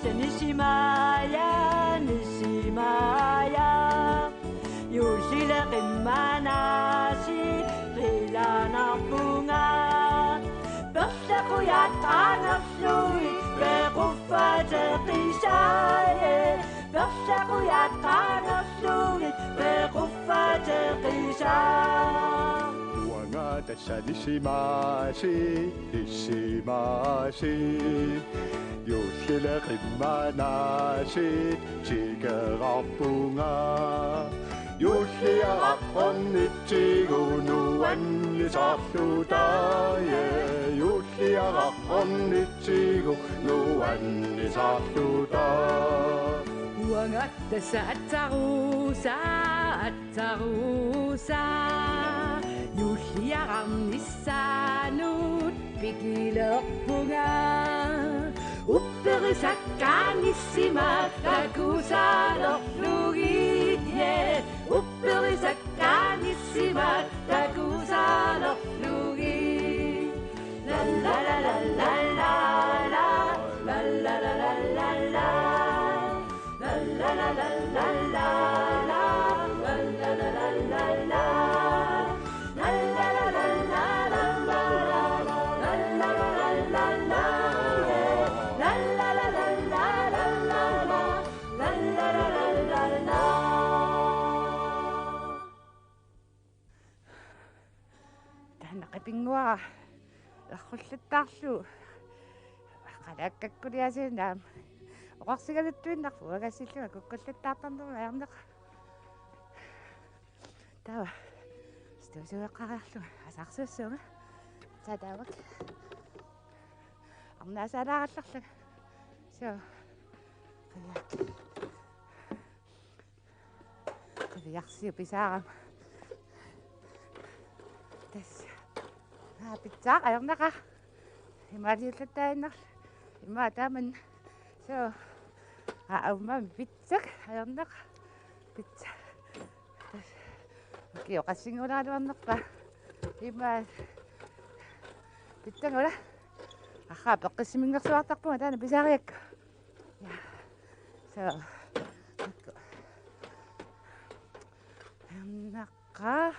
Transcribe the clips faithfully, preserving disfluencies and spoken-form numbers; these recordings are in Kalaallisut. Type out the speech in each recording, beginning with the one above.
Nisimaja, nisimaja, juullile qimmanaasiit qilanarpunga. Perlaqujat qaangerlugit pequffateqisaaje, perlaqujat qaangerlugit pequffateqisaa. Uanga tassa nisimaasiit, nisimaasiit, juullile qimmanaasiit tikerarpunga. Juulliaraq ornitsigu nuannisarlutaa, juulliaraq ornitsigu nuannisarlutaa. Uanga tassa atsaruusaa, atsaruusaa, juulliaraq nissaanut pikilerpunga. Upperisakkaat nissimaat takusaalerlugit, yeah. Upperisakkaat nissimaat takusaalerlugit. La la la la la la la. La la la la la la la. Taanna qipinnguara errullattaarlugu. Qalakkakkuliasiinnaam. Oqarsigaluttuinnarpoq uagassillunga kukkullattaartarnermik ajornaqaaq. Taava. Stuusueqqariarlunga asarsuussuunga. Taava taavak. Arnaasaalaarallarlunga. Suu. Qiviarsiuk pisaarama. Tassa. Aa, pitsaaq ajornaqaaq. Imaaliullattaaginnarlugu. Ima taamanna. Suu. Aa, aamma pitsaaq ajornaqaaq. Pitsaaq. Tassa. Ukioqassinnguulaaraluarnerpa. Ima. Pitsannguara. Arraa peqqissiminngersuartarpunga taanna pisaariakku. Ja. Suu. Taakku. Ajornaqaaq.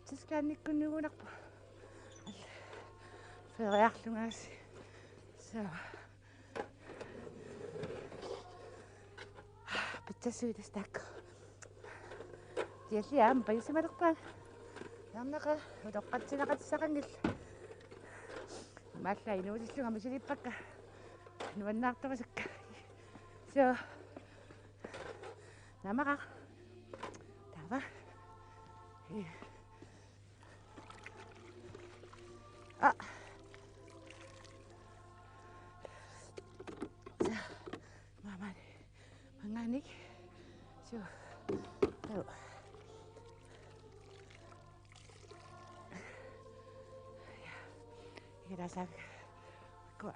Tysklandikkunnuugunarpoq. Alla. Feriarlungaasiit. Suu. Pitsassuit tassa taakku. Kiallia aamma pajussimalerpaanga. Ajornaqaaq utoqqatsineqatissaqanngilaq. Imaallaat inuusillunga misilippakka. Nuannaartorusukka. Suu. Naamaqaaq. Taava. Aa. Suu. Maamani. Mangaanik. Suu. Taava. Ja. Ilaasaak. Kua.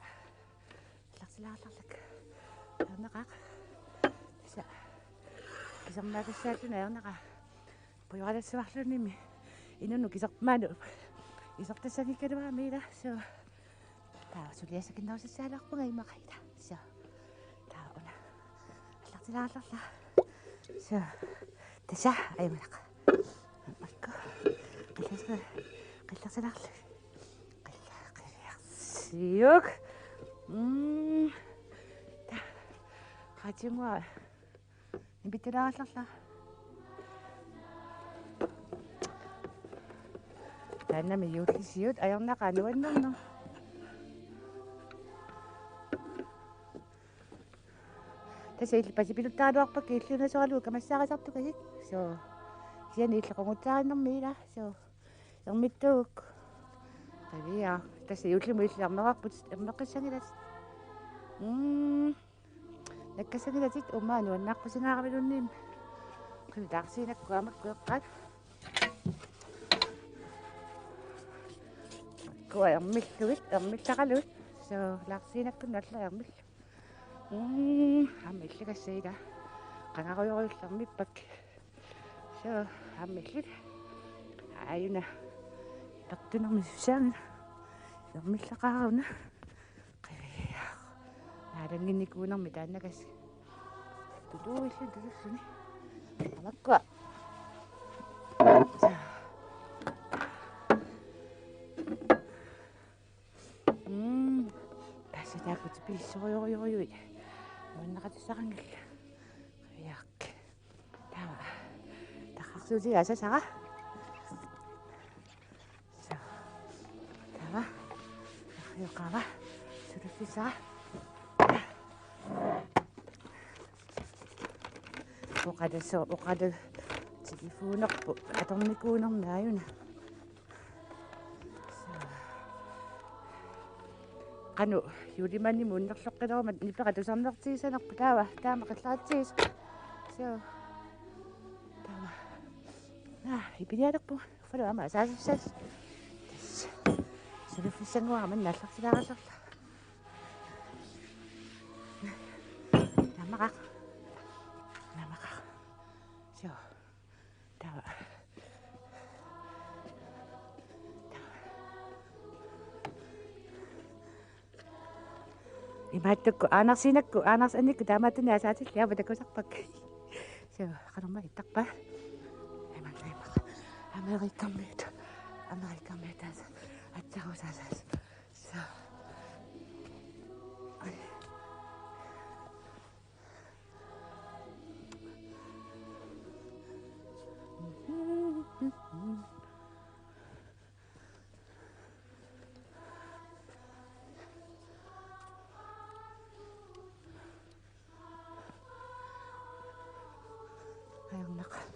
Allarsilaarlarlak. Ajornaqaaq. Tassa. Kisermaakassaalluni ajornaqaaq. Pujoralassuarlunimi. Inunnut kisermaanut. Isertassanngikkaluarami ila. Suu. Taava suliassakinnerusassaalaarpunga immaqa ila. Suu. Taava una. Allarsilaarlarlak. Suu. Tassa ajamanaqa. Makku. Qillas-, qillarsilaarlak. Qilla-, qiviarsiuk. Mm. Ta-, qaatiunngua. Nipittulerallarlak. Taannami juullisiut ajornaqaaq nuannerneq. Tassa illit pasipiluttaraluarpakka illuinasoralugu kamassaarisartukasik. Suu. Kisianni illit qungutsaarinermi ila. Suu. Ermittuuk. Qiviaq. Tassa juullimut illit ermerarput, ermeqqissanngilatit. Mm. Nakkassanngilatit uuma nuannaarpasigaaramiluunniit. Qiviaq laarsiinakkut aamma kueqqaat. Kua ermillugit, ermillaqalugit. Suu, laarsiinakkunnut allat ermillugit. Mm, aamma illigassat ila. Qangarujorujullu ermippakkit. Suu, aamma illit. Aajuna. Pertunermi sussaanngilaq. Ermillaqaaq una. Qiviaq. Aalannginnikuunermi taannakas. Tutuuillu tutussuni. Amakkua. Mm. Tassa taakku tipilissorujorujui. Nuanneqatissaqanngillat. Qiviark. Taava. Taqarsuutiga asasara. Suu. Taava. Yoqava. Suluffissara. Oqatassu, oqata telefonerput atornikuunermi aajuna. Suu. Qanoq, juullimi unnerloqqileruma nipera tusarnertigisanerpa taava, taama qillaratsigisoq. Suu. Taava. Aa, ipinialerpunga. Uffalu aamma asaasassaas. Tassa. Suluffissannguara manna aallartilaarallarla. Naamaqaaq. Naamaqaaq. Suu. Taava. Imaattukkut aanarsiinakkut, aanarsiinakkut taamaattunik asaatillit aamma takusarpakka. Suu, qanormaa ittarpa? Imanna imaq. Amerikamiut. Amerikamiut taasa. Atsarusaasaas. Suu. Ajornaqaaq.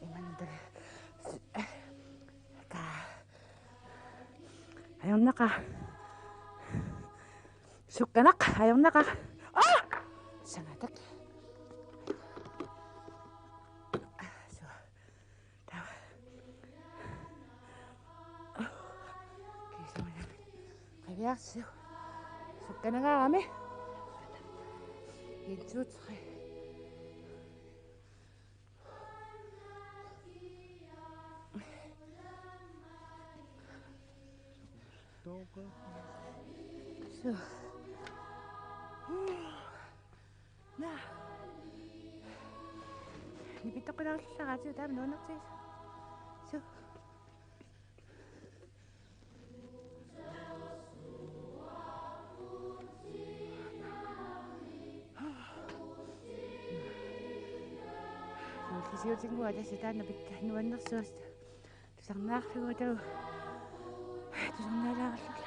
Imannak. Taa. Ajornaqaaq. Sukkaneq, ajornaqaaq. Aa! Sangatak. Suu. Taava. Kiisamanami. Qiviarsiuk. Sukkanangaarami. En, to, tre. Suu. Naa. Nipittoqqilaarlaraatigut taama nuannertigisoq. Suu. Juullisiutinnguaq tassa taanna pitsa nuannersuusoq. Tusarnaarlugu taava. Tusarnaalaarlugulu.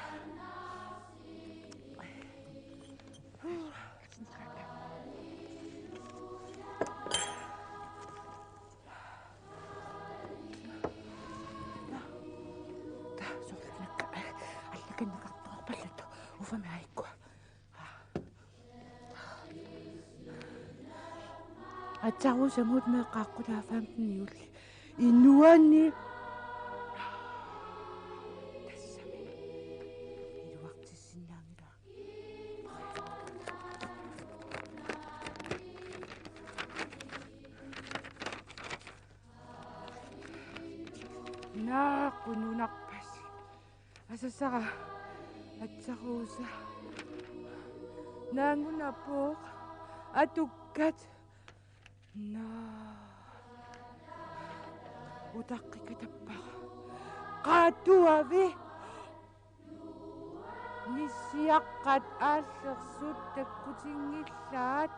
Taa, soorlu nakka. Allakanneqartoqarpallattoq. Uffami aikkua. Atsaruusamut meeqqat aqqutaaffiit femten juulli. Inuani. Tassami. Iluartissinnaanngilaq. Naaqqunuunarpasi. Asasara. Atsaruusa. Naangunapooq. Atukkat. Naa. Utaqqikatappara. Qaatuavi. Nissiaqqat aallersut takkutinngillat.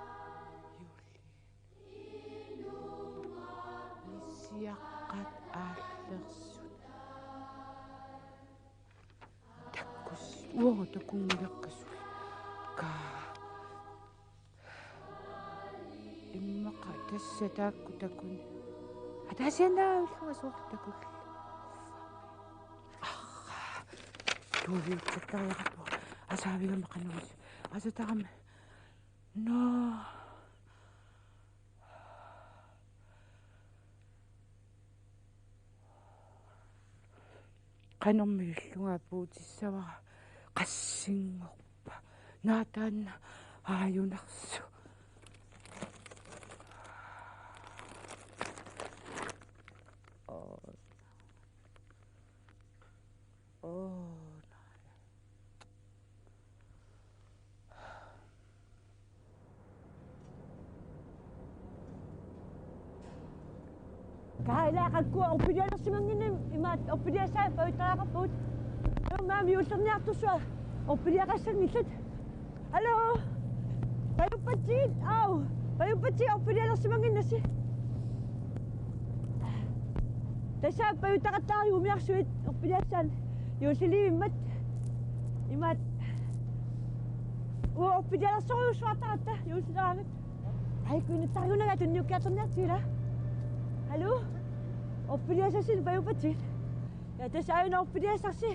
Nissiaqqat aallersut. Takkus-, uagut takunngilakkasut. Kaa. Immaqa tassa taakku takun. Ataasiannaavillunga soorlu takullugu. Arraa. Tuuviutsattariaqarpoq. Asaavigama qanoq. Asatarami. Naa. Qanormi illunga puutissavara qassinngorpa. Naa taanna aajunarsu. Aa, ila qakkua orpilialersimannginnami imaattoq orpiliassaat pajuttariaqarpagut. Aamma juullerniartussua orpiliaqassanngillat. Hallo? Pajuppatsigit, au. Pajuppatsigit orpilialersimannginnassi. Tassa pajuttaqattaarput umiarsuit orpiliassaat juulliliivimmat. Imaattoq. Uanga orpilialersorujussuartaratta juullileraangat. Ai, kuinuttarjunaga tunniukkiartorniartigit ila. Hallo? Orpiliassassinnik pajuppatsigit. Ja, tassa aajuna orpiliassarsi.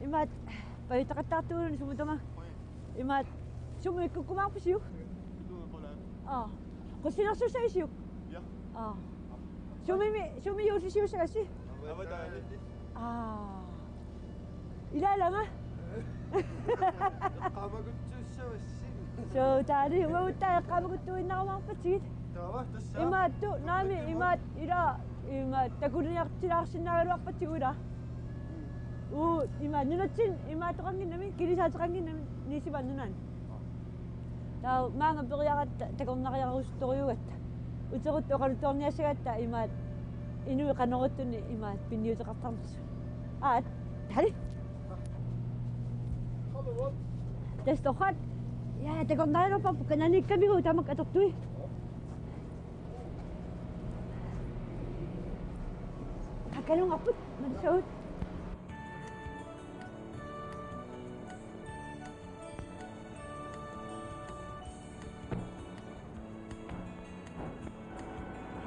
Imaattoq pajuttaqattaartugut sumut tamaat. Imaattoq sumut ikkukkumaarpisiuk? Aa. Qusinersussavisiuk? Ja. Aa. Sumimi, sumi juullisiussagassi? Avataani. Aa. Ilaalama. Eqqaamakutsuussavassi. Soo, taali, umauttaa eqqaamakutsuinnarumaarpatsigit. Taava, tassa. Imaattoq, naami, imaat, ila, imaat, takuliniartilaarsinnaagaluarpatsigut ila. Uu, imaat, nunatsinni, imaattoqannginnami, kilisaateqannginnami, Nisimaa Nunaanni. Taava maanga periaratta takornariarusuttorujuugatta. Uteruttut oqaluttuarniassagatta imaattoq inuit qanorluunniit imaattoq pinniuteqartarnersut. Aat, tali. Tassa torrak. Ja, takornariarparput kananiikkamigut tamakku atortui. Qakalungarput, mansavut.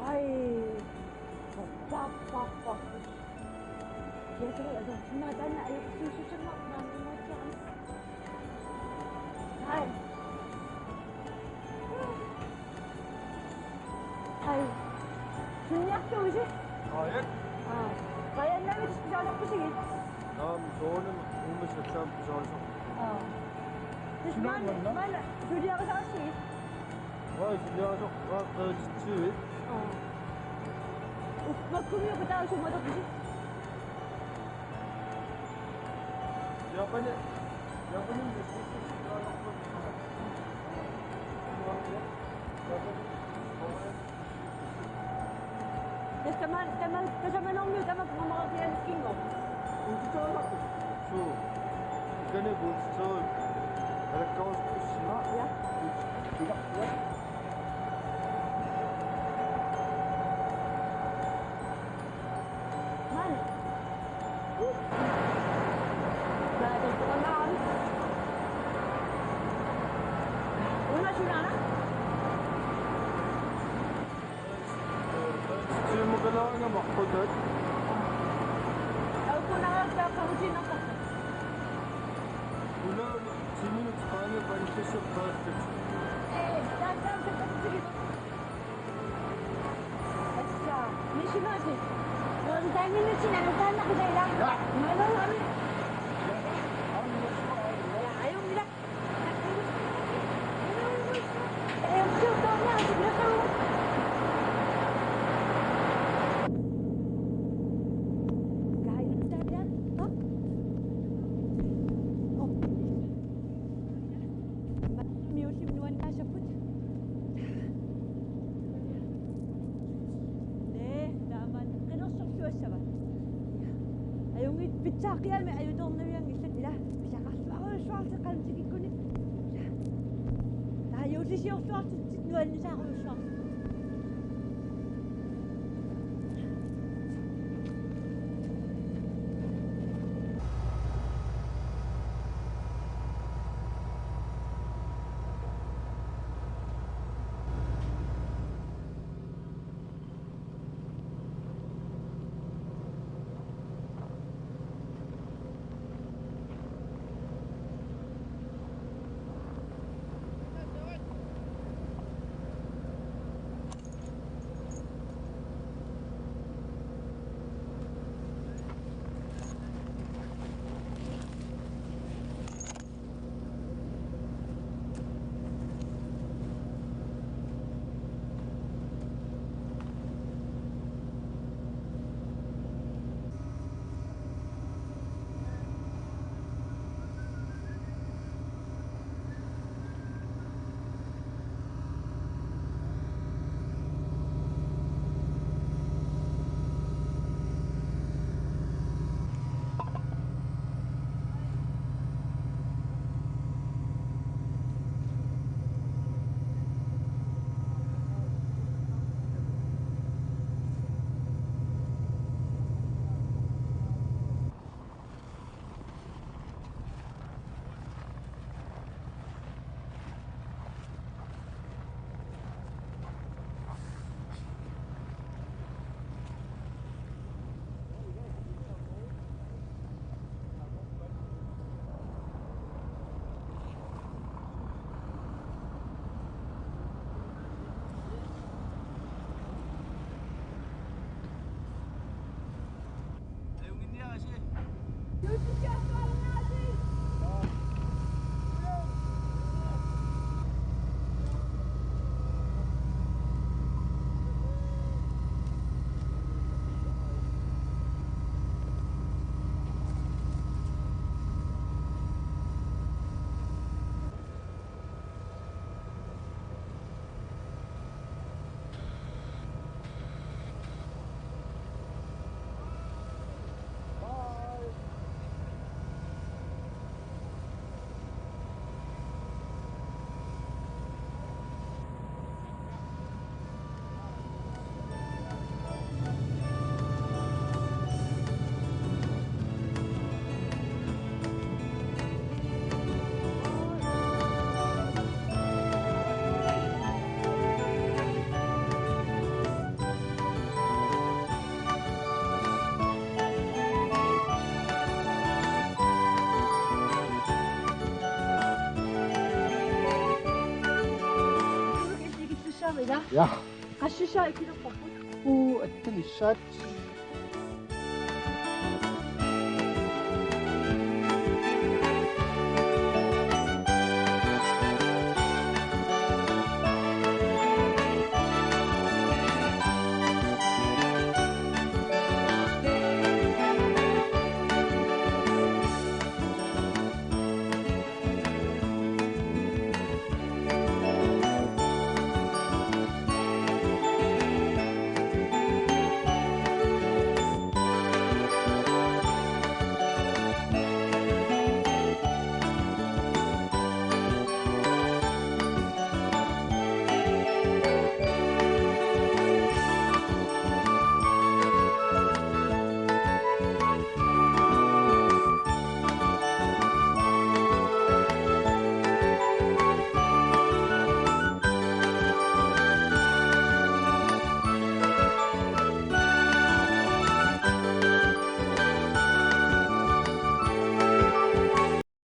Ai. Pap, pap, pap, pap. Ja, så er der sådan noget, der er ikke så meget, man må gerne. Ai. Ai. Sunniartuusi? Aa, ja. Aa. Qajannaavit spesialerpusigit? Naam, soorunami uummassuk aamma pisarisoq. Aa. Tusmaani, maanna suliarisaarsigit? Aa, suliarisoq, aa, qerititsivit. Aa. Uf, makkumiuku taava sumalerpusi? Japani, Japani. Tassa taman, taman, tassamanermiut tamakku mamaqatialikkinngooq. Uutitaalaarput. Suu. Ikani uutitaalaarput. Alakkarusukkussi. Aa, ja. Uut-, ja, ja. Maanna. Una sunaana. Siumukalaanga maqqutat. Aukunaraassaaqarutiinnartarpoq. Una ti minut qaangiuppat annissuseq qaassutit. Ee, taassaaq takutigit. Assa, misinaasi. Rontainginnitsinni anutaannaqisa ila. Ja. Maluami. Ja, ajunngilaq. Miullim nuannaassapput. Naa, taamaammat qinersorluassava. Ajunngit pitsaaqqiami ajutoornavianngillat ila pisaqarluarujussuarlutik qantikikkunik. Ila. Taava juullisiorluartutsit nuannisaarujussuarlutik. Ja. Qassit ikilerparput? Uu, attenissat.